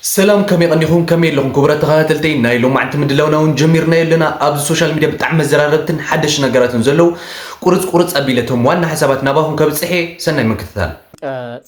ሰላም፣ ከመይ ቀኒኹም? ከመይ ኣለኹም ክቡራት ተኸታተልተይ? ናይ ሎማዕንቲ ምድላውና እውን ጀሚርናዮ ኣለና። ኣብዚ ሶሻል ሚድያ ብጣዕሚ መዘራረብትን ሓደሽ ነገራትን ዘለዉ ቁርጽ ቁርጽ ኣቢለ እቶም ዋና ሓሳባት ናባኹም ከብጽሕ እየ። ሰናይ ምክትታል።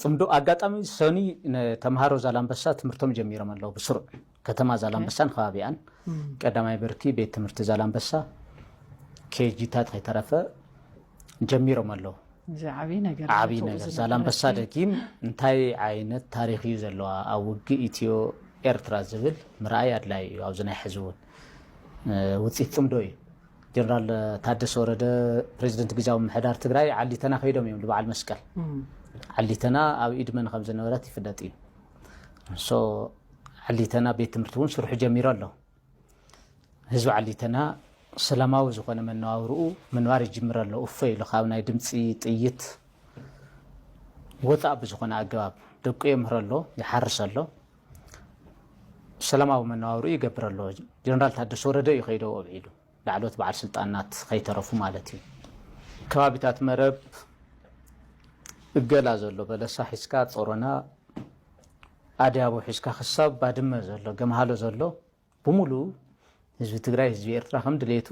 ጽምዶ ኣጋጣሚ ሰኒ ንተምሃሮ ዛላምበሳ ትምህርቶም ጀሚሮም ኣለዉ። ብስሩዕ ከተማ ዛላምበሳን ከባቢኣን ቀዳማይ ብርኪ ቤት ትምህርቲ ዛላምበሳ ኬጂታት ከይተረፈ ጀሚሮም ኣለዉ። እዚ ዓብዪ ነገር እዩ። ዓብዪ ነገር። ዛላምበሳ ደጊም እንታይ ዓይነት ታሪኽ እዩ ዘለዋ? ኣብ ውግእ ኢትዮ ኤርትራ ዝብል ምርኣይ ኣድላይ እዩ። ኣብዚ ናይ ሕዚ እውን ውፅኢት ፅምዶ እዩ። ጀነራል ታደሰ ወረደ ፕሬዚደንት ግዝያዊ ምምሕዳር ትግራይ ዓሊተና ከይዶም እዮም ንበዓል መስቀል። ዓሊተና ኣብ ኢድ መን ከም ዝነበረት ይፍለጥ እዩ። ዓሊተና ቤት ትምህርቲ እውን ስርሑ ጀሚሩ ኣሎ። ህዝቢ ዓሊተና ሰላማዊ ዝኾነ መነባብርኡ ምንባር ይጅምር ኣሎ። እፎ ኢሉ ካብ ናይ ድምፂ ጥይት ወፃእ ብዝኾነ ኣገባብ ደቁ የምህር ኣሎ፣ ይሓርስ ኣሎ፣ ሰላማዊ መነባብርኡ ይገብር ኣሎ። ጀነራል ታደሰ ወረደ እዩ ከይደው ኣብዒሉ፣ ላዕሎት በዓል ስልጣናት ከይተረፉ ማለት እዩ። ከባቢታት መረብ እገላ ዘሎ በለሳ ሒዝካ፣ ጾሮና፣ ኣድያቦ ሒዝካ ክሳብ ባድመ ዘሎ፣ ገምሃሎ ዘሎ ብምሉኡ ህዝቢ ትግራይ፣ ህዝቢ ኤርትራ ከም ድሌቱ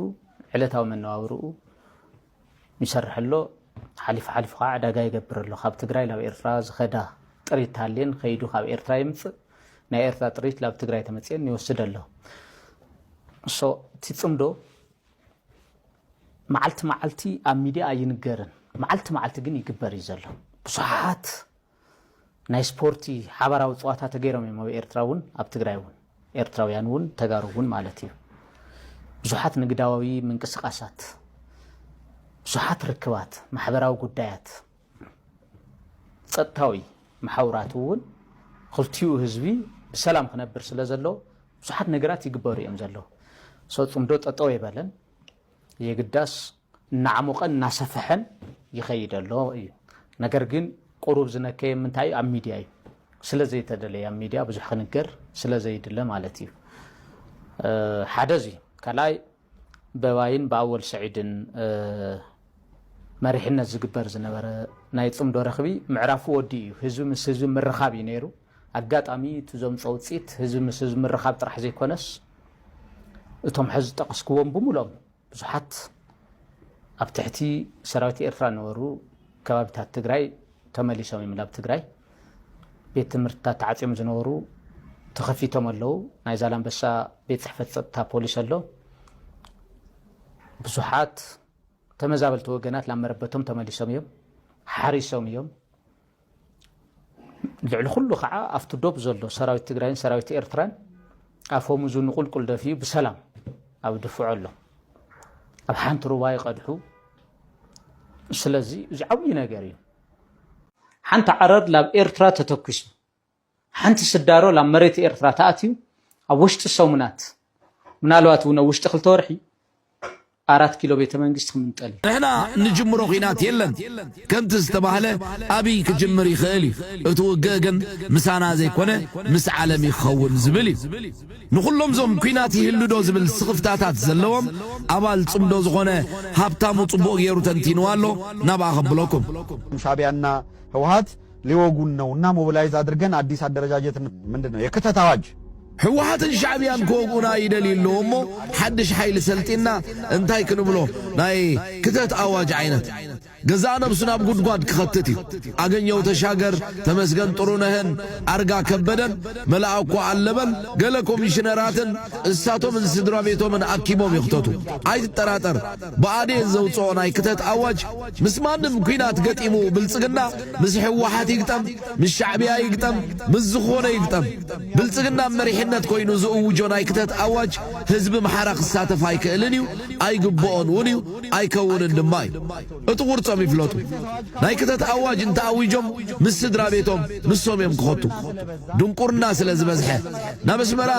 ዕለታዊ መነባብርኡ ይሰርሕ ኣሎ። ሓሊፉ ሓሊፉ ከዓ ዕዳጋ ይገብር ኣሎ። ካብ ትግራይ ናብ ኤርትራ ዝኸዳ ጥሪት ተሃልየን ከይዱ ካብ ኤርትራ የምፅእ፣ ናይ ኤርትራ ጥሪት ናብ ትግራይ ተመፅየን ይወስድ ኣሎ። So እቲ ፅምዶ መዓልቲ መዓልቲ ኣብ ሚድያ ኣይንገርን፣ መዓልቲ መዓልቲ ግን ይግበር እዩ ዘሎ። ብዙሓት ናይ ስፖርቲ ሓባራዊ ፀዋታ ተገይሮም እዮም ኣብ ኤርትራ እውን ኣብ ትግራይ እውን ኤርትራውያን እውን ተጋሩ እውን ማለት እዩ። ብዙሓት ንግዳዊ ምንቅስቃሳት፣ ብዙሓት ርክባት፣ ማሕበራዊ ጉዳያት፣ ጸጥታዊ መሓውራት እውን ክልቲኡ ህዝቢ ብሰላም ክነብር ስለ ዘሎ ብዙሓት ነገራት ይግበሩ እዮም ዘለዉ። So ፅምዶ ጠጠው የበለን፣ የግዳስ እናዓሞቐን እናሰፈሐን ይኸይድ ኣሎ እዩ። ነገር ግን ቁሩብ ዝነከየ ምንታይ እዩ? ኣብ ሚድያ እዩ። ስለ ዘይተደለየ ኣብ ሚድያ ብዙሕ ክንገር ስለ ዘይድለ ማለት እዩ። ሓደ እዚ ካልኣይ በባይን ብኣወል ሰዒድን መሪሕነት ዝግበር ዝነበረ ናይ ፅምዶ ረኽቢ ምዕራፉ ወዲ እዩ። ህዝቢ ምስ ህዝቢ ምርኻብ እዩ ነይሩ። ኣጋጣሚ እቲ ዘምፀ ውፅኢት ህዝቢ ምስ ህዝቢ ምርኻብ ጥራሕ ዘይኮነስ እቶም ሕዚ ዝጠቐስክዎም ብምሎም ብዙሓት ኣብ ትሕቲ ሰራዊት ኤርትራ ነበሩ ከባቢታት ትግራይ ተመሊሶም እዮም ናብ ትግራይ። ቤት ትምህርትታት ተዓፅዮም ዝነበሩ ተኸፊቶም ኣለዉ። ናይ ዛላምበሳ ቤት ፅሕፈት ፀጥታ ፖሊስ ኣሎ። ብዙሓት ተመዛበልቲ ወገናት ናብ መረበቶም ተመሊሶም እዮም፣ ሓሪሶም እዮም። ልዕሊ ኩሉ ከዓ ኣብቲ ዶብ ዘሎ ሰራዊት ትግራይን ሰራዊት ኤርትራን ኣፈሙዙ ንቁልቁል ደፊኡ ብሰላም ኣብ ድፍዖ ኣሎ። ኣብ ሓንቲ ሩባ ይቐድሑ። ስለዚ እዚ ዓብዪ ነገር እዩ። ሓንቲ ዓረር ናብ ኤርትራ ተተኩሱ፣ ሓንቲ ስዳሮ ናብ መሬት ኤርትራ ተኣትዩ ኣብ ውሽጢ ሰሙናት፣ ምናልባት እውን ኣብ ውሽጢ ክልተ ወርሒ ኣራት ኪሎ ቤተ መንግስቲ ክምንጠል እዩ። ንሕና ንጅምሮ ኲናት የለን። ከምቲ ዝተባህለ ኣብይ ክጅምር ይኽእል እዩ። እቲ ውግእ ግን ምሳና ዘይኮነ ምስ ዓለም ይኸውን ዝብል እዩ። ንኹሎም ዞም ኲናት ይህሉ ዶ ዝብል ስኽፍታታት ዘለዎም ኣባል ጽምዶ ዝኾነ ሃብታሙ ጽቡቕ ገይሩ ተንቲንዋ ኣሎ። ናብኣ ከብለኩም። ሻዕቢያና ህወሓት ሊወጉን ነውና ሞቢላይዝ አድርገን አዲስ አደረጃጀት ን-፣ ምንድን ነው የክተት አዋጅ ህወሓትን ሻዕቢያን ክወግኡና ይደልዩ ኣለዉ እሞ ሓድሽ ሓይሊ ሰልጢና እንታይ ክንብሎ ናይ ክተት ኣዋጅ ዓይነት ገዛእ ነብሱ ናብ ጉድጓድ ክኸትት እዩ። ኣገኘው ተሻገር፣ ተመስገን ጥሩነህን ኣርጋ ከበደን መልኣኮ ኣለበል ገለ ኮሚሽነራትን እሳቶምን ስድራ ቤቶምን ኣኪቦም ይኽተቱ። ኣይትጠራጠር፣ ብኣዴን ዘውፅኦ ናይ ክተት ኣዋጅ ምስ ማንም ኲናት ገጢሙ ብልፅግና ምስ ህወሓት ይግጠም፣ ምስ ሻዕቢያ ይግጠም፣ ምስ ዝኾነ ይግጠም፣ ብልፅግና መሪሕነት ኮይኑ ዝእውጆ ናይ ክተት ኣዋጅ ህዝቢ ምሓራ ክሳተፍ ኣይክእልን እዩ፣ ኣይግብኦን እውን እዩ፣ ኣይከውንን ድማ እዩ። እቲ ቁርፆም ይፍለጡ። ናይ ክተት ኣዋጅ እንተኣዊጆም ምስ ስድራ ቤቶም ንሶም እዮም ክኸቱ። ድንቁርና ስለ ዝበዝሐ ናብ ኣስመራ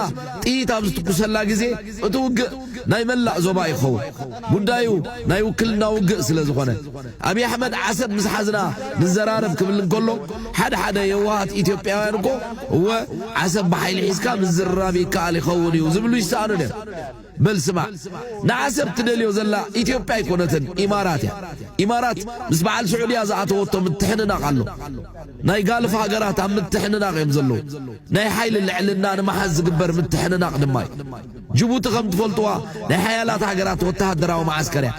ጥይት ኣብ ዝትኩሰላ ግዜ እቲ ውግእ ናይ መላእ ዞባ ይኸውን። ጉዳዩ ናይ ውክልና ውግእ ስለ ዝኾነ ኣብይ ኣሕመድ ዓሰብ ምስ ሓዝና ንዘራረብ ክብል እንከሎ ሓደ ሓደ የዋሃት ኢትዮጵያውያን እኮ እወ ዓሰብ ብሓይሊ ሒዝካ ምዝርራብ ይከኣል ይኸውን እዩ ዝብሉ ይሰኣኑን እዮም። በል ስማዕ፣ ንዓሰብ ትደልዮ ዘላ ኢትዮጵያ ኣይኮነትን፣ ኢማራት እያ። ኢማራት ምስ በዓል ስዑድያ ዝኣተወቶ ምትሕንናቕ ኣሎ። ናይ ጋልፍ ሃገራት ኣብ ምትሕንናቕ እዮም ዘለዉ። ናይ ሓይሊ ልዕልና ንምሓዝ ዝግበር ምትሕንናቕ ድማ እዩ። ጅቡቲ ከም ትፈልጥዋ ናይ ሓያላት ሃገራት ወተሃደራዊ መዓስከር እያ።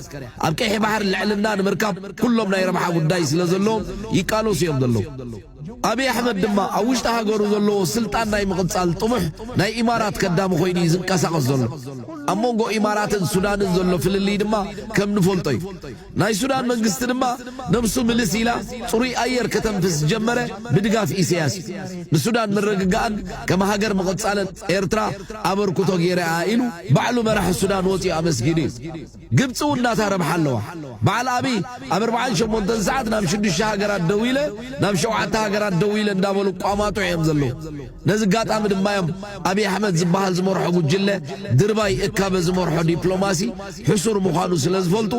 ኣብ ቀይሕ ባሕሪ ልዕልና ንምርካብ ኩሎም ናይ ረብሓ ጉዳይ ስለ ዘለዎም ይቃለሱ እዮም ዘለዉ። ኣብይ ኣሕመድ ድማ ኣብ ውሽጢ ሃገሩ ዘለዎ ስልጣን ናይ ምቕጻል ጥሙሕ ናይ ኢማራት ከዳሚ ኮይኑ እዩ ዝንቀሳቐስ ዘሎ። ኣብ መንጎ ኢማራትን ሱዳንን ዘሎ ፍልልይ ድማ ከም ንፈልጦ እዩ። ናይ ሱዳን መንግስቲ ድማ ነብሱ ምልስ ኢላ ጽሩይ ኣየር ከተንፍስ ዝጀመረ ብድጋፍ ኢሳያስ እዩ። ንሱዳን ምርግጋእን ከም ሃገር ምቕጻልን ኤርትራ ኣበርክቶ ገይራ እያ ኢሉ ባዕሉ መራሒ ሱዳን ወጺኡ ኣመስጊኑ እዩ። ግብጺ እውን ናታ ረብሓ ኣለዋ። በዓል ኣብይ ኣብ ኣርብዓን ሸሞንተን ሰዓት ናብ ሽዱሽተ ሃገራት ደው ኢለ፣ ናብ ሸውዓተ ሃገራት ደው ኢለ እንዳበሉ ቋማጦ እዮም ዘለዉ። ነዚ ኣጋጣሚ ድማ እዮም ኣብይ ኣሕመድ ዝበሃል ዝመርሖ ጉጅለ ድርባይ እካበ ዝመርሖ ዲፕሎማሲ ሕሱር ምዃኑ ስለ ዝፈልጡ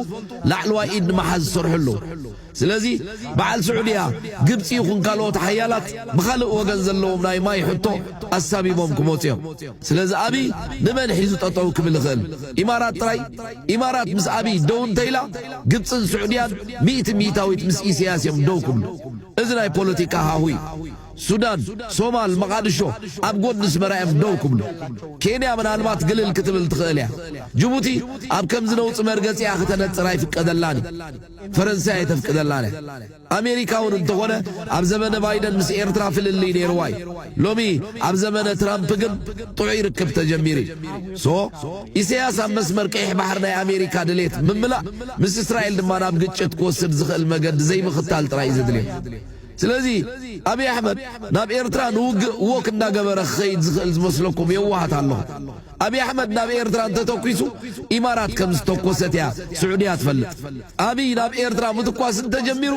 ላዕለዋይ ኢድ ንምሓዝ ዝሰርሑ ኣለዉ። ስለዚ በዓል ስዑድያ፣ ግብጺ ይኹን ካልኦት ሓያላት ብኻልእ ወገን ዘለዎም ናይ ማይ ሕቶ ኣሳቢቦም ክመጹ እዮም። ስለዚ ኣብይ ንመን ሒዙ ጠጠው ክብል ይኽእል? ኢማራት ጥራይ? ኢማራት ምስ ኣብይ ደው እንተኢላ ግብጽን ስዑድያን ሚእቲ ሚእታዊት ምስ ኢሳያስ እዮም ደው ክብሉ። እዚ ናይ ፖለቲካ ሃሁ እዩ። ሱዳን፣ ሶማል፣ መቓድሾ ኣብ ጎድኒ ኣስመራ እዮም ደው ክብሉ። ኬንያ ምናልባት ግልል ክትብል ትኽእል እያ። ጅቡቲ ኣብ ከምዚ ነውጺ መርገጺ እያ ክተነጽር ኣይፍቀደላን እዩ። ፈረንሳይ ኣይተፍቅደላን እያ። ኣሜሪካ እውን እንተኾነ ኣብ ዘመነ ባይደን ምስ ኤርትራ ፍልልይ ነይርዋ እዩ። ሎሚ ኣብ ዘመነ ትራምፕ ግን ጥዑይ ርክብ ተጀሚሩ እዩ። ሶ ኢሳያስ ኣብ መስመር ቀይሕ ባሕሪ ናይ ኣሜሪካ ድሌት ምምላእ ምስ እስራኤል ድማ ናብ ግጭት ክወስድ ዝኽእል መገዲ ዘይምኽታል ጥራይ እዩ ዘድልዮ። ስለዚ ኣብይ ኣሕመድ ናብ ኤርትራ ንውግእ ወክ እናገበረ ክኸይድ ዝኽእል ዝመስለኩም የዋሃት ኣለኹ። ኣብይ ኣሕመድ ናብ ኤርትራ እንተተኲሱ ኢማራት ከም ዝተኮሰት እያ ስዑድያ ትፈልጥ። ኣብይ ናብ ኤርትራ ምትኳስ እንተጀሚሩ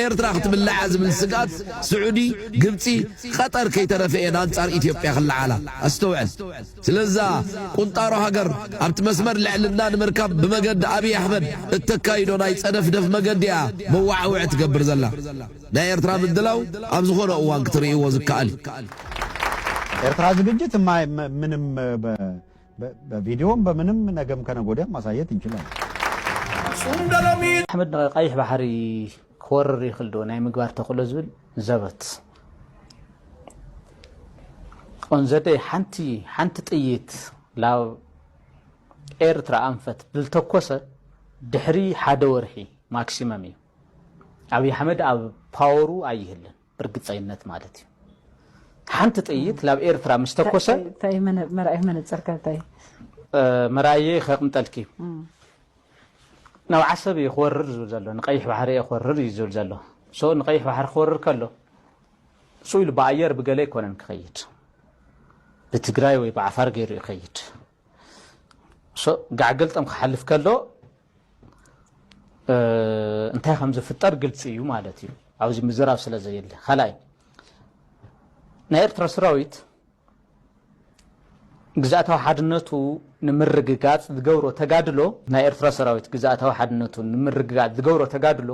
ኤርትራ ክትብላዓ ዝብል ስግኣት ስዑዲ፣ ግብጺ፣ ቐጠር ከይተረፈ እየን ኣንጻር ኢትዮጵያ ክለዓላ። ኣስተውዕል። ስለዛ ቁንጣሮ ሃገር ኣብቲ መስመር ልዕልና ንምርካብ ብመገዲ ኣብይ ኣሕመድ እተካይዶ ናይ ጸደፍደፍ መገዲ እያ መዋዕውዒ ትገብር ዘላ። ናይ ኤርትራ ምድላው ኣብ ዝኾነ እዋን ክትርእይዎ ዝከኣል እዩ። ኤርትራ ዝግጅት የማ- ምንም በ- በ- በቪዲዮም በምንም ነገም ከነገ ወዲያ ማሳየት እንችላለን። ኣሕመድ ቀይሕ ባሕሪ ክወርር ይኽእል ዶ ናይ ምግባር ተኽእሎ ዝብል ዘበት on the day ሓንቲ ሓንቲ ጥይት ላብ ኤርትራ ኣንፈት ብልተኮሰ ድሕሪ ሓደ ወርሒ ማክሲመም እዩ ኣብይ ኣሕመድ ኣብ ፓወሩ ኣይህልን ብርግፀይነት ማለት እዩ ሓንቲ ጥይት ላብ ኤርትራ ምስ ተኮሰ እንታይ መነ- መርኣይ መነፅርካ እንታይ መርኣየ ከቕምጠልኪ ናብ ዓሰብ እዩ ክወርር ዝብል ዘሎ ንቀይሕ ባሕሪ እየ ክወርር እዩ ዝብል ዘሎ so ንቀይሕ ባሕሪ ክወርር ከሎ እሱ ኢሉ ብኣየር ብገለ ኣይኮነን ክኸይድ ብትግራይ ወይ ብዓፋር ገይሩ ይኸይድ so ጋዕገልጠም ክሓልፍ ከሎ እንታይ ከም ዝፍጠር ግልፂ እዩ ማለት እዩ ኣብዚ ምዝራብ ስለ ዘየለ ካልኣይ ናይ ኤርትራ ሰራዊት ግዝኣታዊ ሓድነቱ ንምርግጋፅ ዝገብሮ ተጋድሎ ናይ ኤርትራ ሰራዊት ግዝኣታዊ ሓድነቱ ንምርግጋፅ ዝገብሮ ተጋድሎ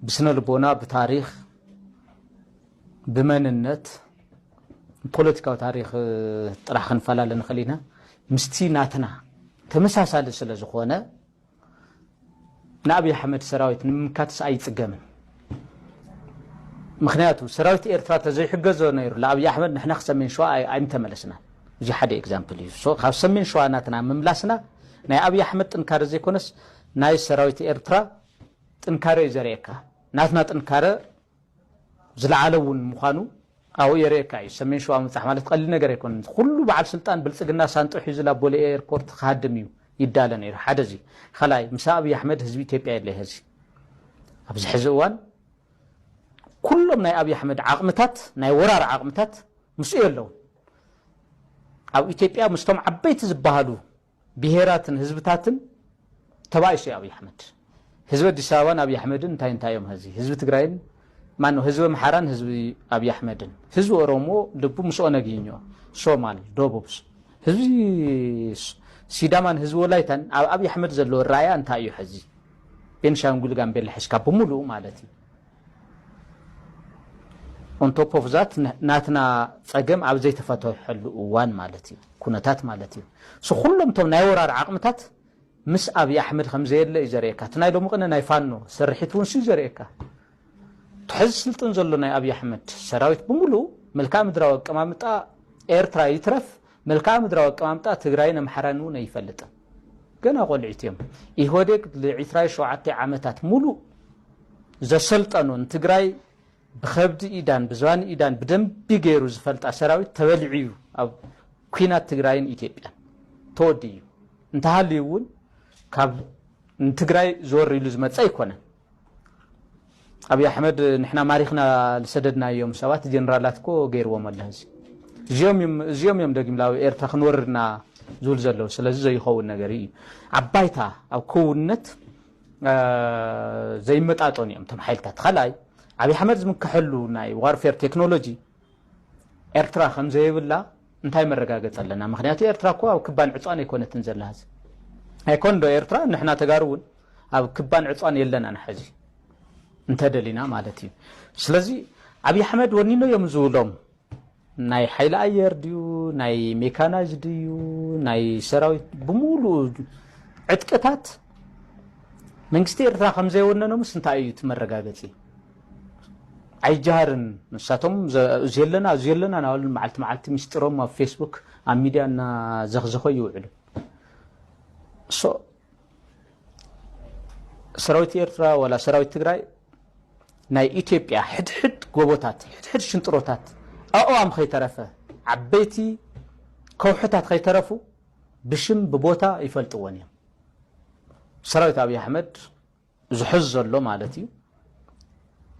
ብስነ ልቦና ብታሪክ ብመንነት ብፖለቲካዊ ታሪክ ጥራሕ ክንፈላለ ንኽእል ኢና ምስቲ ናትና ተመሳሳሊ ስለ ዝኾነ ንኣብይ ኣሕመድ ሰራዊት ንምምካትስ ኣይፅገምን ምክንያቱ ሰራዊት ኤርትራ ተዘይሕገዞ ነይሩ ለኣብይ ኣሕመድ ንሕና ክሰሜን ሸዋ ኣይምተመለስና እዚ ሓደ example እዩ ካብ ሰሜን ሸዋ ናትና ምምላስና ናይ ኣብይ ኣሕመድ ጥንካረ ዘይኮነስ ናይ ሰራዊት ኤርትራ ጥንካረ እዩ ዘርእየካ ናትና ጥንካረ ዝለዓለ እውን ምዃኑ ኣብኡ የርእየካ እዩ ሰሜን ሸዋ ምብፃሕ ማለት ቀሊል ነገር ኣይኮነን ኩሉ በዓል ስልጣን ብልፅግና ሳንጡ ሒዙ ናብ ቦሌ ኤርፖርት ክሃድም እዩ ይዳለ ነይሩ ሓደ እዚ ካልኣይ ምስ ኣብይ ኣሕመድ ህዝቢ ኢትዮጵያ የለ ሀዚ ኣብዚ ሕዚ እዋን ኩሎም ናይ ኣብይ ኣሕመድ ዓቕምታት ናይ ወራር ዓቕምታት ምስኡ የለውን ኣብ ኢትዮጵያ ምስቶም ዓበይቲ ዝበሃሉ ብሄራትን ህዝብታትን ተባኢሱ እዩ ኣብይ ኣሕመድ ህዝቢ ኣዲስ ኣበባን ኣብይ ኣሕመድን እንታይ እንታይ እዮም ሀዚ ህዝቢ ትግራይን ማነው ህዝቢ ኣምሓራን ህዝቢ ኣብይ ኣሕመድን ህዝቢ ኦሮሞ ልቡ ምስ ኦነግ እዩ እኒኦ ሶማል ደቡብ ህዝቢ ሲዳማን ህዝቢ ወላይታን ኣብ ኣብይ ኣሕመድ ዘለዎ ራእያ እንታይ እዩ ሐዚ ቤንሻንጉል ጋምቤላ ሒዝካ ብምሉኡ ማለት እዩ on top of that ናትና ፀገም ኣብ ዘይተፈተሐሉ እዋን ማለት እዩ ኩነታት ማለት እዩ so ኩሎም እቶም ናይ ወራር ዓቕምታት ምስ ኣብይ ኣሕመድ ከም ዘየለ እዩ ዘርእየካ። እቲ ናይ ሎሚ ቅነ ናይ ፋኖ ስርሒት እውን ሱ እዩ ዘርእየካ። ትሕዚ ስልጥን ዘሎ ናይ ኣብይ ኣሕመድ ሰራዊት ብምሉእ መልክዓ ምድራዊ ኣቀማምጣ ኤርትራ ይትረፍ፣ መልክዓ ምድራዊ ኣቀማምጣ ትግራይን ኣምሓራን እውን ኣይፈልጥን። ገና ቆልዒት እዮም። ኢህወዴግ ንዒስራ ሸውዓተ ዓመታት ሙሉእ ዘሰልጠኖ ንትግራይ ብኸብዲ ኢዳን ብዝባን ኢዳን ብደንቢ ገይሩ ዝፈልጣ ሰራዊት ተበሊዑ እዩ ኣብ ኲናት ትግራይን ኢትዮጵያን ተወዲኡ እዩ። እንተሃልዩ እውን ካብ ንትግራይ ዘወር ኢሉ ዝመፀ ኣይኮነን። ኣብይ ኣሕመድ ንሕና ማሪኽና ዝሰደድናዮም ሰባት ጀነራላት እኮ ገይርዎም ኣሎ። ሕዚ እዚኦም እዮም፣ እዚኦም እዮም ደጊም ላብ ኤርትራ ክንወርድና ዝብል ዘለዉ። ስለዚ ዘይኸውን ነገር እዩ። ኣብ ባይታ ኣብ ክውንነት እ፣ ዘይመጣጠኑ እዮም እቶም ሓይልታት። ካልኣይ ኣብይ ኣሕመድ ዝምከሐሉ ናይ ዋርፌር ቴክኖሎጂ ኤርትራ ከም ዘይብላ እንታይ መረጋገፂ ኣለና? ምክንያቱ ኤርትራ እኮ ኣብ ክባን ዕፃን ኣይኮነትን ዘላ። ሕዚ ኣይኮን ዶ ኤርትራ፣ ንሕና ተጋሩ እውን ኣብ ክባን ዕፃን የለናን ሕዚ እንተደሊና ማለት እዩ። ስለዚ ኣብይ ኣሕመድ ወኒኖ እዮም ዝብሎም ናይ ሓይሊ ኣየር ድዩ ናይ ሜካናይዝ ድዩ ናይ ሰራዊት ብምሉኡ ዕጥቅታት መንግስቲ ኤርትራ ከም ዘይወነኖምስ እንታይ እዩ እቲ መረጋገፂ? ኣይጀሃርን። ንሳቶም ዘ- እዚ የለና እዚ የለና ናበሉ መዓልቲ መዓልቲ ሚስጢሮም ኣብ ፌስቡክ ኣብ ሚድያ እናዘኽዘኾ ይውዕሉ። ሶ ሰራዊት ኤርትራ ዋላ ሰራዊት ትግራይ ናይ ኢትዮጵያ ሕድሕድ ጎቦታት ሕድሕድ ሽንጥሮታት ኣእዋም ከይተረፈ ዓበይቲ ከውሕታት ከይተረፉ ብሽም ብቦታ ይፈልጥዎን እዮም። ሰራዊት ኣብይ ኣሕመድ ዝሕዝ ዘሎ ማለት እዩ።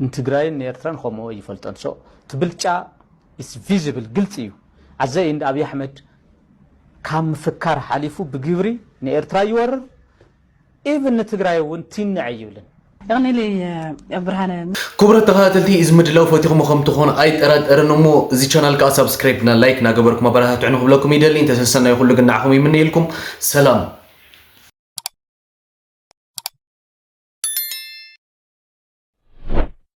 ንትግራይን ንኤርትራን ከምኡ ይፈልጠን። ሶ እቲ ብልጫ ኢስ ቪዚብል ግልፂ እዩ። ኣዘይ እንደ ኣብይ ኣሕመድ ካብ ምፍካር ሓሊፉ ብግብሪ ንኤርትራ ይወርር፣ ኢቭን ንትግራይ እውን ቲኒ ኣይብልን። የቕኒለይ ብርሃነ። ክቡራት ተኸታተልቲ፣ እዚ ምድላው ፈቲኹሞ ከም ትኾኑ ኣይጠራጠርን እሞ፣ እዚ ቻናል ከዓ ሳብስክራይብ እና ላይክ እናገበርኩም ኣበረታትዑ ንክብለኩም ይደሊ። እንተሰሰናይ ኩሉ ግን ንዓኹም ይምነየልኩም። ሰላም።